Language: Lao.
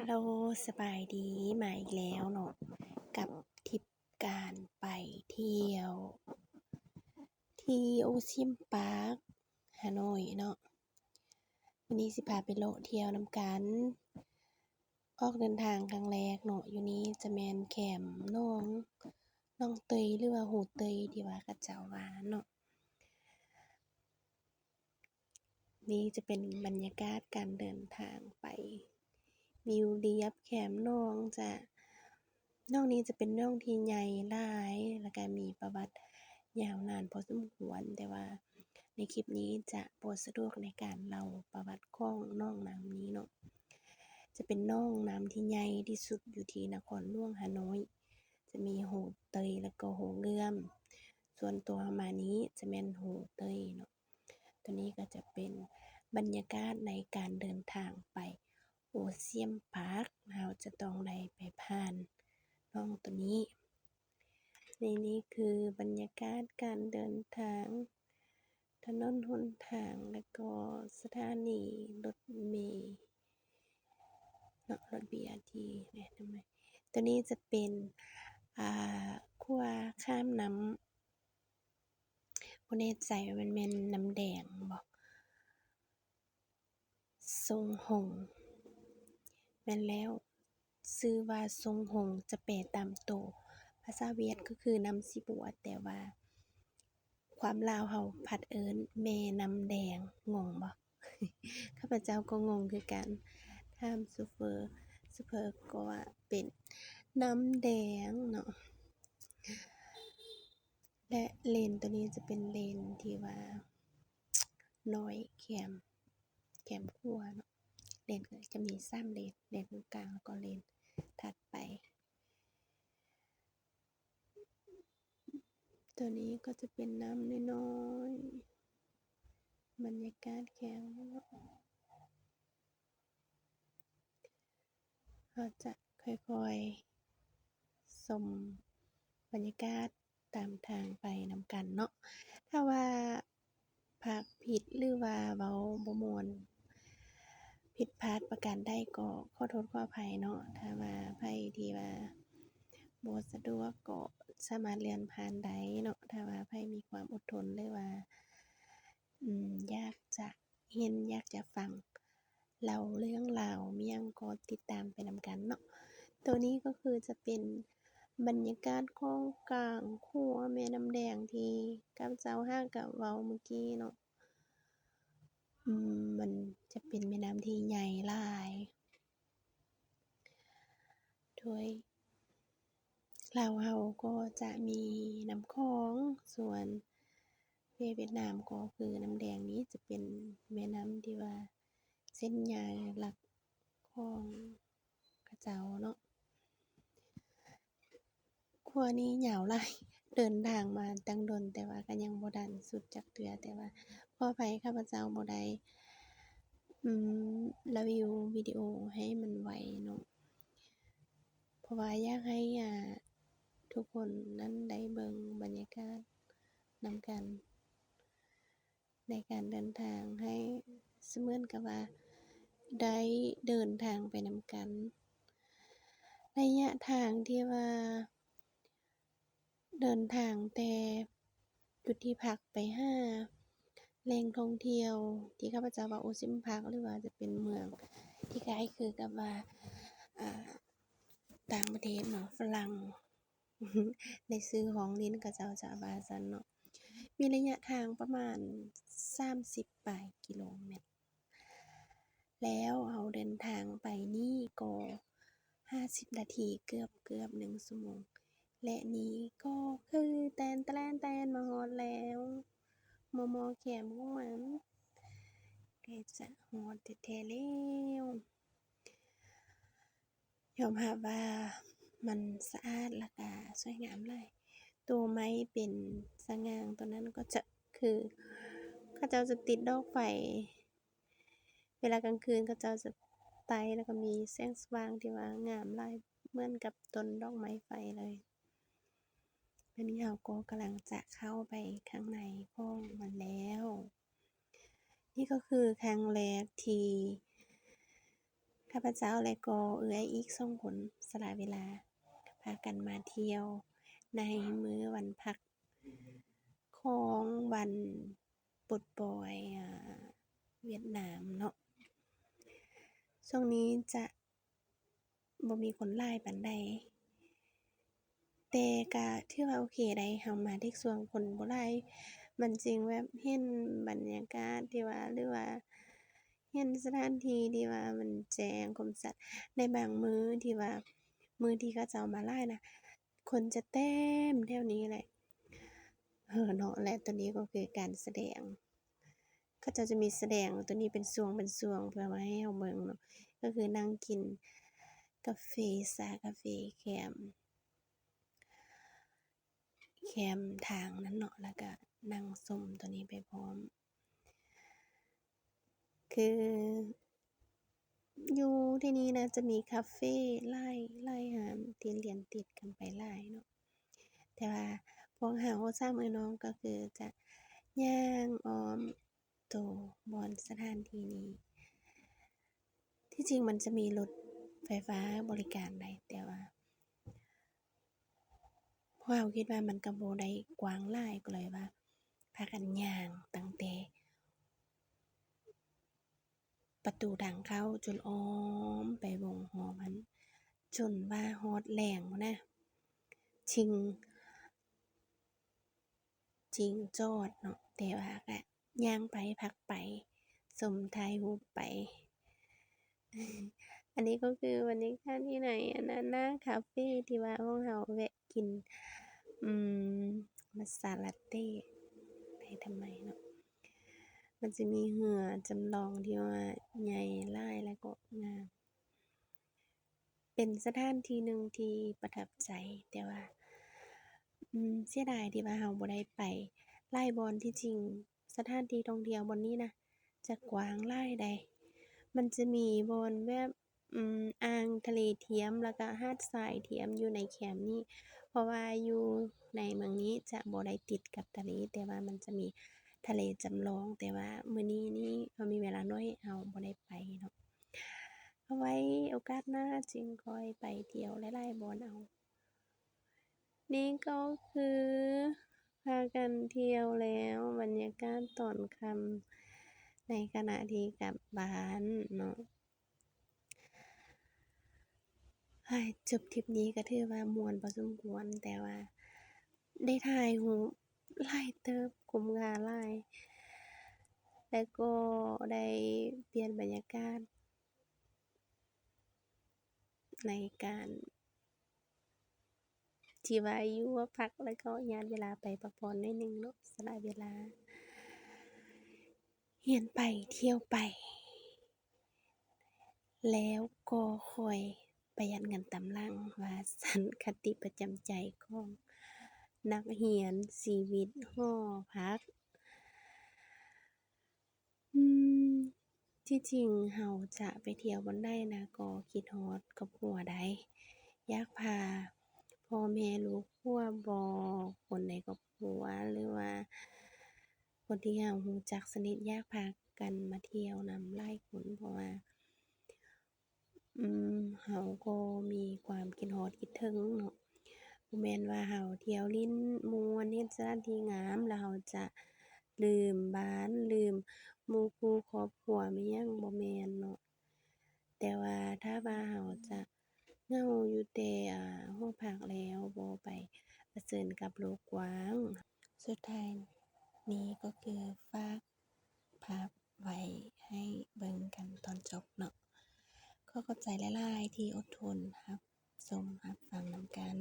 ໂລ ສະບາຍດີ ມາອີກແລ້ວເນາະ ກັບທຣິບການໄປທ່ຽວທີ່ໂອຊຽນປາກ ຮ່າໂນ້ຍເນາະ. ມື້ນີ້ຊິພາໄປເລາະທ່ຽວນຳກັນ ອອກເດີນທາງຄັ້ງແລກເນາະ. ຢູ່ນີ້ຈະແມ່ນແຄມໜອງ ໜອງເຕີຍ ຫຼືວ່າຫູເຕີຍ ທີ່ວ່າເຂົາເຈົ້າວ່າເນາະ. ນີ້ຈະເປັນບັນຍາກາດການເດີນທາງໄປ ວິວລຽບແຄມໜອງຈະ ໜອງນີ້ຈະເປັນໜອງທີ່ໃຫຍ່ຫຼາຍ ແລ້ວກະມີປະຫວັດຍາວນານພໍສົມຄວນ, ແຕ່ວ່າໃນຄລິບນີ້ຈະບໍ່ສະດວກໃນການເລົ່າປະຫວັດຂອງໜອງນ້ຳນີ້ເນາະ. ຈະເປັນໜອງນ້ຳທີ່ໃຫຍ່ທີ່ສຸດຢູ່ທີ່ນະຄອນຫຼວງຮ່າໂນ້ຍ, ຈະມີຫູເຕີຍ ແລ້ວກໍຫູເງື່ອມ. ສ່ວນຕົວເຮົາມານີ້ຈະແມ່ນຫູເຕີຍເນາະ. ຕົວນີ້ກໍຈະເປັນບັນຍາກາດໃນການເດີນທາງໄປໂອຊຽນປາກ, ເຮົາຈະຕ້ອງໄດ້ໄປຜ່ານໜອງຕົວນີ້. ໃນນີ້ຄືບັນຍາກາດການເດີນທາງ, ຖະໜົນຫົນທາງ ແລ້ວກໍສະຖານີລົດເມເນາະ, ລົດບີອາທີ. ຕົວນີ້ຈະເປັນ ອ່າ ຂົວຂ້າມນ້ຳ ບໍ່ແນ່ໃຈວ່າມັນແມ່ນນ້ຳແດງບໍ່? ຊົງຫົງ. ແມ່ນແລ້ວ, ຊື່ວ່າຊົງຫົງຈະແປຕາມໂຕພາສາຫວຽດກໍຄືນ້ຳສີບົວ, ແຕ່ວ່າຄວາມລາວເຮົາພັດເອີ້ນແມ່ນ້ຳແດງ. ງົງບໍ່? ຂ້າພະເຈົ້າກໍງົງຄືກັນ. ຖາມໂຊເຟີ, ໂຊເຟີກໍວ່າເປັນນ້ຳແດງເນາະ. ແລະ ເລນຕົວນີ້ຈະເປັນເລນທີ່ວ່ານ້ອຍ ແຄມ ແຄມຂົວເນາະ. ເລນກໍຈະມີສາມເລນ, ເລນຢູ່ກາງ ແລ້ວກໍເລນຖັດໄປ. ຕົວນີ້ກໍຈະເປັນນ້ຳນ້ອຍໆ, ບັນຍາກາດແຄມເນາະ. ເຮົາຈະຄ່ອຍໆຊົມບັນຍາກາດຕາມທາງໄປນຳກັນເນາະ. ຖ້າວ່າພາກຜິດ ຫຼືວ່າເວົ້າບໍ່ມ່ວນ ຜິດພາດປະການໃດກໍຂໍໂທດຂໍອະໄພເນາະ. ຖ້າວ່າໃຜທີ່ວ່າບໍ່ສະດວກກໍສາມາດເລື່ອນຜ່ານໄດ້ເນາະ. ຖ້າວ່າໃຜມີຄວາມອົດທົນ ຫຼືວ່າ ອືມ ຢາກຈະເຫັນ ຢາກຈະຟັງເລົ່າເລື່ອງລາວມີຫຍັງກໍຕິດຕາມໄປນຳກັນເນາະ. ໂຕນີ້ກໍຄືຈະເປັນບັນຍາກາດຂອງກາງຂົວແມ່ນ້ຳແດງທີ່ຂ້າພະເຈົ້າຫາກະເວົ້າມື້ກີ້ເນາະ. ອືມ ມັນຈະເປັນແມ່ນ້ຳທີ່ໃຫຍ່ຫຼາຍ. ໂດຍລາວເຮົາກໍຈະມີນ້ຳຂອງ, ສ່ວນປະເທດຫວຽດນາມກໍຄືນ້ຳແດງນີ້ຈະເປັນແມ່ນ້ຳທີ່ວ່າເສັ້ນໃຍຫຼັກຂອງເຂົາເຈົ້າເນາະ. ຂົວນີ້ຍາວຫຼາຍ, ເດີນທາງມາຕັ້ງດົນ ແຕ່ວ່າກໍຍັງບໍ່ທັນສຸດຈັກເທື່ອ, ແຕ່ວ່າຂໍອະໄພ ຂ້າພະເຈົ້າບໍ່ໄດ້ ອືມ ລະວິວວິດີໂອໃຫ້ມັນໄວເນາະ, ເພາະວ່າຢາກໃຫ້ ອາ ທຸກຄົນນັ້ນໄດ້ເບິ່ງບັນຍາກາດນຳກັນ ໃນການເດີນທາງ ໃຫ້ສະເໝືອນກັບວ່າໄດ້ເດີນທາງໄປນຳກັນ. ໄລຍະທາງທີ່ວ່າເດີນທາງແຕ່ຈຸດທີ່ພັກໄປຫາແຫຼ່ງທ່ອງທ່ຽວທີ່ຂ້າພະເຈົ້າວ່າໂອຊຽນປາກ ຫຼືວ່າຈະເປັນເມືອງທີ່ຄ້າຍຄືກັບວ່າ ອາ ຕ່າງປະເທດເນາະ, ຝຣັ່ງ ໃນຊື່ຮ້ອງຫຼິ້ນເຂົາເຈົ້າຈະວ່າຊັ້ນເນາະ. ມີໄລຍະທາງປະມານສາມສິບປາຍກິໂລແມັດ ແລ້ວເຮົາເດີນທາງໄປນີ້ກໍຫ້າສິບນາທີ ເກືອບ ເກືອບໜຶ່ງຊົ່ວໂມງ ແລະ ນີ້ກໍຄືແຕ່ນ ແຕ່ນ ແຕ່ນ ມາຮອດແລ້ວ ມໍ່ໆ ແຄມຂອງມັນ ໃກ້ຈະຮອດແທ້ໆ ແລ້ວ. ຍອມຮັບວ່າມັນສະອາດ ແລ້ວກະສວຍງາມຫຼາຍ. ໂຕໄມ້ເປັນສະຫງ່າງໂຕນັ້ນກໍຈະ ຄືເຂົາເຈົ້າຈະຕິດດອກໄຟ ເວລາກາງຄືນເຂົາເຈົ້າຈະໄຕ້ ແລ້ວກໍມີແສງສະຫວ່າງທີ່ວ່າງາມຫຼາຍ ເໝືອນກັບຕົ້ນດອກໄມ້ໄຟເລີຍ. ແບບນີ້ເຮົາກໍກຳລັງຈະເຂົ້າໄປຂ້າງໃນຂອງມັນແລ້ວ. ນີ້ກໍຄືຄັ້ງແລກທີ່ ຂ້າພະເຈົ້າ ແລະ ກໍເອື້ອຍອີກສອງຄົນ ສະຫຼະເວລາພາກັນມາທ່ຽວໃນມື້ວັນພັກຂອງວັນປົດປ່ອຍ ອາ ຫວຽດນາມເນາະ. ຊ່ວງນີ້ຈະ ບໍ່ມີຄົນຫຼາຍປານໃດ ແຕ່ກະຖືວ່າໂອເຄໄດ໋ ເຮົາມາໄດ້ຊ່ວງຄົນບໍ່ຫຼາຍ ມັນຈຶ່ງແບບເຫັນບັນຍາກາດທີ່ວ່າ ຫຼືວ່າເຫັນສະຖານທີ່ທີ່ວ່າມັນແຈ້ງຄົມຊັດ. ໃນບາງມື້ທີ່ວ່າ ມື້ທີ່ເຂົາເຈົ້າມາຫຼາຍນະ ຄົນຈະເຕັມແຖວນີ້ແຫຼະ ເອີ ເນາະ. ແລະ ໂຕນີ້ກໍຄືການສະແດງ ເຂົາເຈົ້າຈະມີສະແດງໂຕນີ້ເປັນຊ່ວງເປັນຊ່ວງ ເພື່ອມາໃຫ້ເຮົາເບິ່ງເນາະ ກໍຄືນັ່ງກິນກາເຟ ຊາກາເຟແຄມ ແຄມທາງນັ້ນເນາະ ແລ້ວກະນັ່ງຊົມໂຕນີ້ໄປພ້ອມ. ຄືຢູ່ທີ່ນີ້ນະ ຈະມີຄາເຟຫຼາຍ ຫຼາຍຮ້ານທີ່ລຽນຕິດກັນໄປຫຼາຍເນາະ ແຕ່ວ່າພວກເຮົາສາມເອື້ອຍນ້ອງກໍຄືຈະຍ່າງອ້ອມໂຕບ່ອນສະຖານທີ່ນີ້. ທີ່ຈິງມັນຈະມີລົດໄຟຟ້າບໍລິການໄດ໋ ແຕ່ວ່າ ພວກເຮົາຄິດວ່າມັນກໍບໍ່ໄດ້ກວ້າງຫຼາຍ ກໍເລີຍວ່າພາກັນຍ່າງຕັ້ງແຕ່ປະຕູທາງເຂົ້າຈົນອ້ອມໄປວົງຮອບຫັ້ນ ຈົນວ່າຮອດແຫຼງພຸ້ນນະ ຈຶ່ງ ຈຶ່ງຈອດເນາະ ແຕ່ວ່າກະຍ່າງໄປ ພັກໄປ ຊົມ ຖ່າຍຮູບໄປ. ອັນນີ້ກໍຄືບັນຍາກາດທີ່ໃນອັນນັ້ນນະ ຄາເຟທີ່ວ່າພວກເຮົາແວະກິນ ອືມ ມັດຊາລາເຕ້ໄປທຳໄມເນາະ. ມັນຈະມີເຮືອຈຳລອງທີ່ວ່າໃຫຍ່ຫຼາຍ ແລ້ວກໍງາມ. ເປັນສະຖານທີ່ໜຶ່ງທີ່ປະທັບໃຈ ແຕ່ວ່າ ອືມ ເສຍດາຍທີ່ວ່າເຮົາບໍ່ໄດ້ໄປຫຼາຍບ່ອນ. ທີ່ຈິງສະຖານທີ່ທ່ອງທ່ຽວບ່ອນນີ້ນະ ຈະກວ້າງຫຼາຍໃດ໋ ມັນຈະມີບ່ອນແບບ ອືມ ອ່າງທະເລທຽມ ແລ້ວກະຫາດຊາຍທຽມຢູ່ໃນແຄມນີ້ ເພາະວ່າຢູ່ໃນເມືອງນີ້ຈະບໍ່ໄດ້ຕິດກັບທະເລ ແຕ່ວ່າມັນຈະມີທະເລຈຳລອງ ແຕ່ວ່າມື້ນີ້ນີ້ເຮົາມີເວລາໜ້ອຍ ເຮົາບໍ່ໄດ້ໄປເນາະ. ເອົາໄວ້ໂອກາດໜ້າຈຶ່ງຄ່ອຍໄປທ່ຽວຫຼາຍໆບ່ອນເອົາ. ນີ້ກໍຄືພາກັນທ່ຽວແລ້ວ ບັນຍາກາດຕອນຄ່ຳໃນຂະນະທີ່ກັບບ້ານເນາະ. ເຮີ້ຍ ຈົບທຣິບນີ້ກໍຖືວ່າມ່ວນພໍສົມຄວນ ແຕ່ວ່າໄດ້ຖ່າຍຮູບຫຼາຍເຕີບ ຄຸ້ມຄ່າຫຼາຍ ແລະ ກໍໄດ້ປ່ຽນບັນຍາກາດ ໃນການທີ່ວ່າຢູ່ຫໍພັກ ແລ້ວກໍຍາດເວລາໄປພັກຜ່ອນໜ້ອຍໜຶ່ງເນາະ ສະຫຼະເວລາຮຽນໄປທ່ຽວໄປ ແລ້ວກໍຄ່ອຍປະຢັດເງິນຕາມຫຼັງ ວ່າຊັ້ນ ຄະຕິປະຈຳໃຈຂອງນັກຮຽນຊີວິດຫໍພັກ. ອືມ ທີ່ຈິງເຮົາຈະໄປທ່ຽວບ່ອນໃດນະ ກໍຄິດຮອດຄອບຄົວໃດ໋ ຢາກພາພໍ່ແມ່ລູກຜົວບໍ ຄົນໃນຄອບຄົວ ຫຼືວ່າຄົນທີ່ເຮົາຮູ້ຈັກສະໜິດ ຢາກພາກັນມາທ່ຽວນຳຫຼາຍຄົນ ເພາະວ່າ ອືມ ເຮົາກໍມີຄວາມຄິດຮອດຄິດເຖິງເນາະ ບໍ່ແມ່ນວ່າເຮົາທ່ຽວຫຼິ້ນມ່ວນ ເຫັນສະຖານທີ່ງາມ ແລ້ວເຮົາຈະລືມບ້ານ ລືມໝູ່ຄູ່ຄອບຄົວແມ່ນຫຍັງ ບໍ່ແມ່ນເນາະ. ແຕ່ວ່າຖ້າວ່າເຮົາຈະເຫງົາຢູ່ແຕ່ ອາ ຫໍພັກແລ້ວບໍ່ໄປປະເຊີນກັບໂລກກວ້າງ. ສຸດທ້າຍນີ້ກໍຄືຝາກພາບໄວ້ໃຫ້ເບິ່ງກັນຕອນຈົບເນາະ. ຂໍຂອບໃຈຫຼາຍໆທີ່ອົດທົນຮັບຊົມຮັບຟັງນຳກັນ.